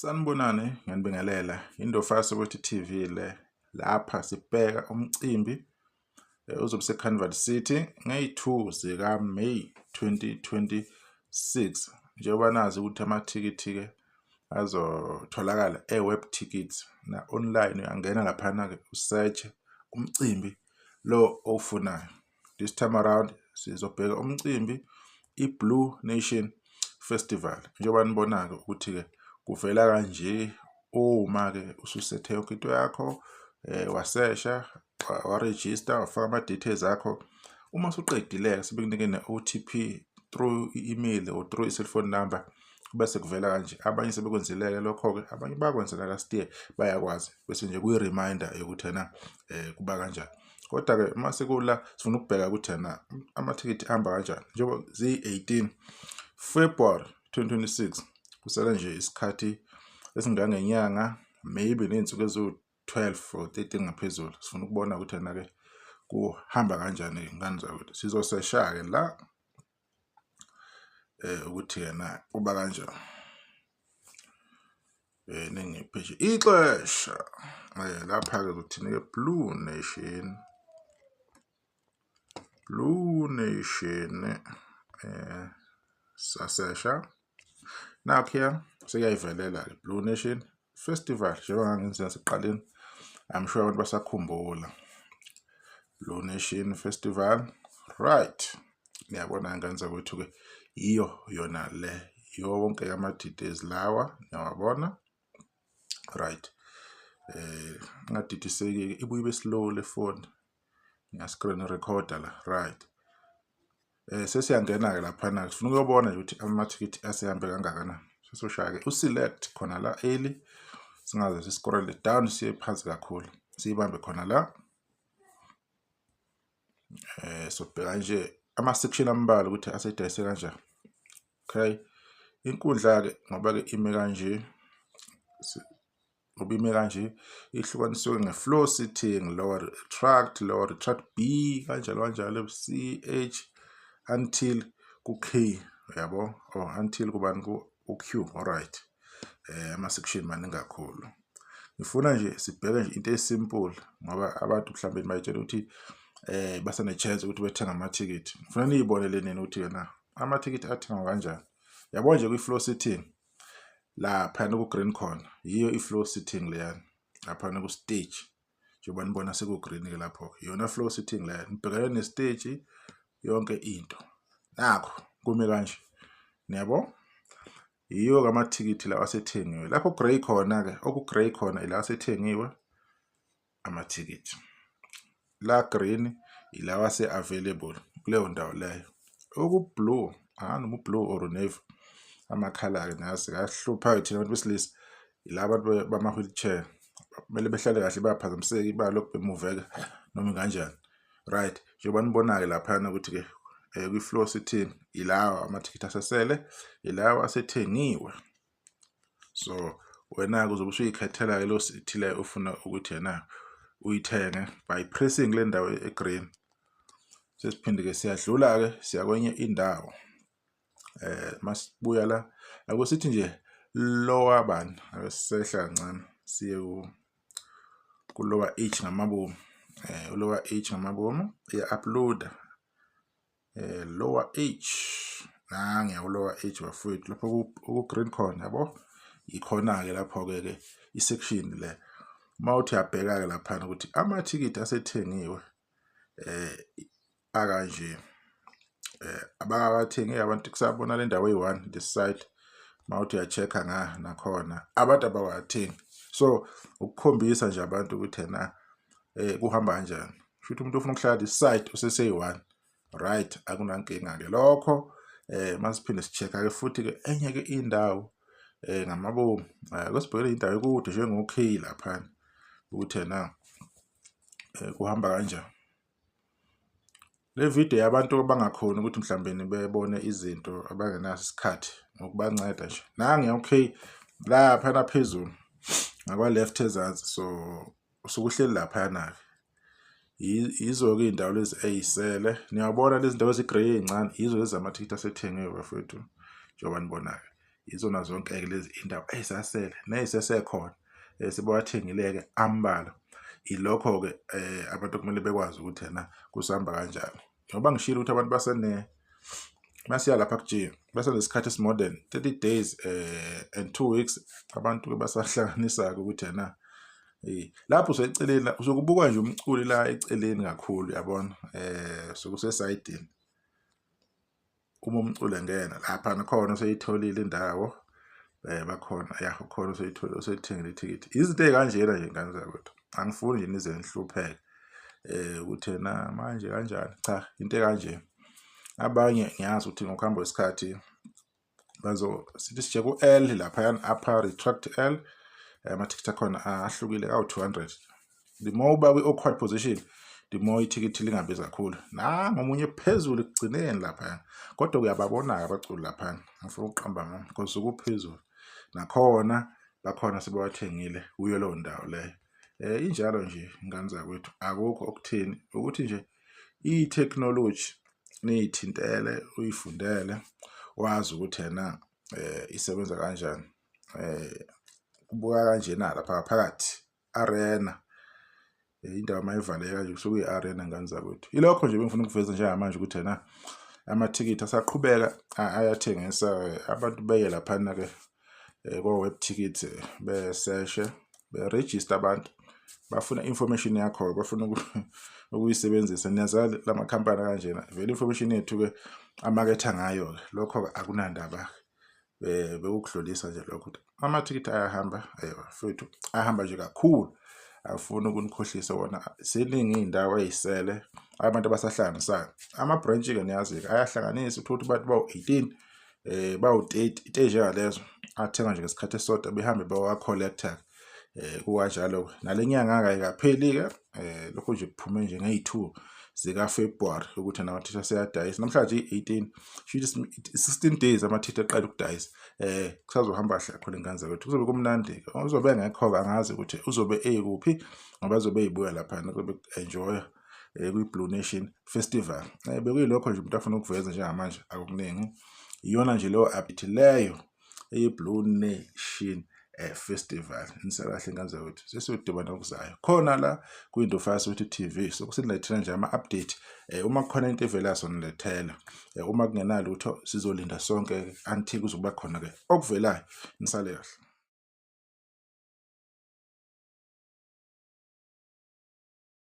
Sanibonani, ngiyanibingelela. Indofa Soweto TV le. Lapha sibheka umcimbi ozobe useCarnival City ngeyi-2 zikaMay 2026. Njengoba nazi ukuthi amathikithi-ke azotholakala e-Web Tickets na-online, uyangena laphana-ke u-search umcimbi lo owufunayo. This time around sizobheka umcimbi i-Blue Nation Festival. Njengoba nibona-ke ukuthi-ke kuvela kanje uma-ke ususethe yonke into yakho, wasesha, warejista, wafaka ama-details akho. Uma usuqedile-ke sebekunike ne-OTP through i-email or through i-cellphone number, bese kuvela kanje. Abanye sebekwenzile-ke lokho-ke, abanye bakwenzela last year, bayakwazi, bese nje kuyi-reminder yokuthi ena kuba kanjani. Kodwa-ke uma sekula sifuna ukubheka ukuthi ena amathikithi ahamba kanjani, njengoba ziyi-18 February 2026, kusele nje isikhathi esingangenyanga, maybe ney'nsuku eziwu-12 or 13 ngaphezulu. Sifuna ukubona ukuthi ena-ke kuhamba kanjani, ngane zakwethu. Sizosesha-ke la ukuthi yena kuba kanjani. Ningiphe nje ixesha. Lapha-ke uzothini-ke? Blue Nation, Blue Nation. Sasesha, nakhuya sekuyayivelela-ke Blue Nation Festival, njengoba ngangenza nasekuqaleni. I'm sure abantu basakhumbula Blue Nation Festival, right? Niyabona, ngane zakwethu-ke, yiyo yona le, yonke ama-details lawa niyawabona, right? Ngadidiseki-ke, ibuye ibe slow le phone, ngiya-screen recorder la, right? Sesiyangena-ke laphana, sifuna ukuyobona nje ukuthi amathikithi asehambe kangakanani. Sesoshaya-ke u-select khona la early, singaze si-scroll down siye phansi kakhulu, siyibambe khona la. Sobheka nje ama-section ambalwa ukuthi asedayise kanjani. Okay, inkundla-ke ngoba-ke ime kanje, ngoba ime kanje, ihlukaniswe nge-floor seating, lower retract, lower retract B, kanjalo kanjalo, C, H until ku-K, uyabo, or until kubani? Ku-Q, alright. Ama-section maningi kakhulu. Ngifuna nje sibheke nje into e-simple, ngoba abantu mhlawumbe bayitshela ukuthi basane-chance ukuthi bethenga amathikithi. Ngifuna niyibonele nina ukuthi yena amathikithi athengwa kanjani. Yabo nje, kwi-floor seating laphana ku-green khona, yiyo i-floor seating leyana laphana ku-stage, njengoba nibona seku-green-ke lapho, iyona floor seating leyo, nibhekene ne-stage, yonke into. Nakho kume kanje, niyabo? Yiyo-ke amathikithi lawa asethengiwe. Lapho grey khona-ke, oku-grey khona ila asethengiwe amathikithi. La green ilawa ase-available kuleyo ndawo leyo. Oku-blue, noma u-blue or navy, amakhala-ke nazi kayahlupha-ke thina bantu besilisa, yilaba bantu bama-wheelchair, kumele behlale kahle, bayaphazamiseka, balokhu bemuveka noma kanjani. Right, njengoba nibona-ke laphayana ukuthi-ke kwi-floor seating ilawa amathikithi asesele, ilawa asethengiwe. So wena-ke uzobe usuyikhethela-ke leyo seat leyo ofuna ukuthi yena uyithenge by pressing le ndawo e-green. Sesiphinde-ke siyadlula-ke, siya kwenye indawo. Masibuya la, ake sithi nje lower bani, ake sehla kancane siye ku-lower H ngamabomu. Lower H ngamabomu iya-upload-a. Lower H, nangiya ku-lower H bafowethu, lapho oku-green khona, yabo, ikhona-ke lapho-ke ke i-section le. Uma uthi uyabheka-ke laphana ukuthi amathikithi asethengiwe akanje, abakawathengi abantu, kusabona le ndawo eyi-one this side. Mawuthi uya-check-a nga nakhona abantu abawathengi, so ukukhombisa nje abantu ukuthi ena kuhamba kanjani. Shuthi umuntu ofuna ukuhlala this side useseyi-one, right? Akunankinga-ke lokho. Masiphinde si-check-a ke futhi-ke enye-ke indawo ngamabomu, ake sibhekele indawo ekude njengo-K laphana ukuthi ena kuhamba kanjani. Le video yabantu abangakhoni ukuthi mhlawumbe bebone izinto, abangenaso isikhathi, ngokubanceda nje. Nange okay, laphana phezulu ngakwa-left ezansi, so usuke uhleli laphayana-ke. Yizo-ke iy'ndawo lezi ey'sele, niyabona lezi ndawo ezi-grey ey'ncane, yizo lezi zamathikithi asethengiwe bafowethu, njengoba nibona-ke. Izona zonke-ke lezi indawo ey'sasele ney'sesekhona sebawathengile-ke ambalwa. Ilokho-ke abantu okumele bekwazi ukuthi ena kusahamba kanjani. Ngoba ngishilo ukuthi abantu basene masiya lapha ku-G basenesikhathi esi-more than 30 days and 2 weeks abantu-ke basahlanganisa-ke ukuthi ena lapho useceleni usuke nje umculi la eceleni kakhulu yabona sokusesayidini uma umculo engena lapha nakhona useyitholile indawo bakhona ya ukhona useyitholile useyithengile ithikithi. Izinto ey'kanjena nje ngane zakwethu angifuni nje nize nihlupheke ukuthi ena manje kanjani cha into ekanje. Abanye ngiyazi ukuthi ngokuhamba kwesikhathi bazo sithi sijeke u-L laphayana upper retract L amathikithi akhona ahlukile awu-200. The more uba kwi-awkward position the more ithikithi lingabizi kakhulu. Nangu omunye phezulu ekugcineni laphayana kodwa uyababona-ke abaculi laphayana angifuni ukuqamba amanga because kuphezulu nakhona bakhona sebewathengile kuyo leyo ndawo leyo. Injalo nje ingane zakwethu akukho okutheni ukuthi nje i-technology niyithintele uyifundele wazi ukuthi ena isebenza kanjani. Kubuka kanjena lapha ngaphakathi arena indawo mayivaleka nje kusuke kuyi-arena ngane zakwethu. Ilokho nje bengifuna ukuveza njengamanje ukuthi ena amathikithi asaqhubeka ayathengisa abantu beye laphana-ke ko-web ticket beseshe berejista abantu bafuna information yakho bafuna ukuyisebenzisa. Niyazazi la makhampani kanjena vele information yethu-ke amaketha ngayo-ke lokho-ke akunandaba bekukudlulisa nje lokho. Amathikithi ayahamba mfethu ahamba nje kakhulu afuna ukunikhohlisa wona ziningi iy'ndawo ey'sele abantu abasahlanganisayo. Ama-branch-ke niyazi-ke ayahlanganisa uthole ukuthi abantu bawu-18 bawu-30 into ey'njengalezo athenga nje ngesikhathi esisodwa behambe beyowa-collect-a kukanjalo-ke. Nale nyanga-ke ayikapheli-ke lokhu nje kuphume nje ngeyi-2 zika-February ukuthi namathikithi aseyadayisa. Namhlanje iyi-18 shuthi 16 days amathikithi eqala ukudayisa kusazohamba kahle kakhulu ingane zakwethu kuzobe kumnandi-ke. Uzobe engekho-ke angazi ukuthi uzobe ekuphi ngoba ezobe eyibuya laphana kuzobe ku-enjoy-a kwi-Blue Nation Festival. Bekuyilokho nje umuntu afuna ukuveza njengamanje akukuningi. Iyona nje leyo update leyo eyi-Blue Nation Festival. Nisale kahle ngane zakwethu sesiyodibana okuzayo khona la kwi-Ndofaya Soweto TV. Sokusilethela nje ama-update uma kukhona into evelayo sonilethela uma kungenalutho sizolinda sonke until kuzokuba khona-ke okuvelayo. Nisale kahle.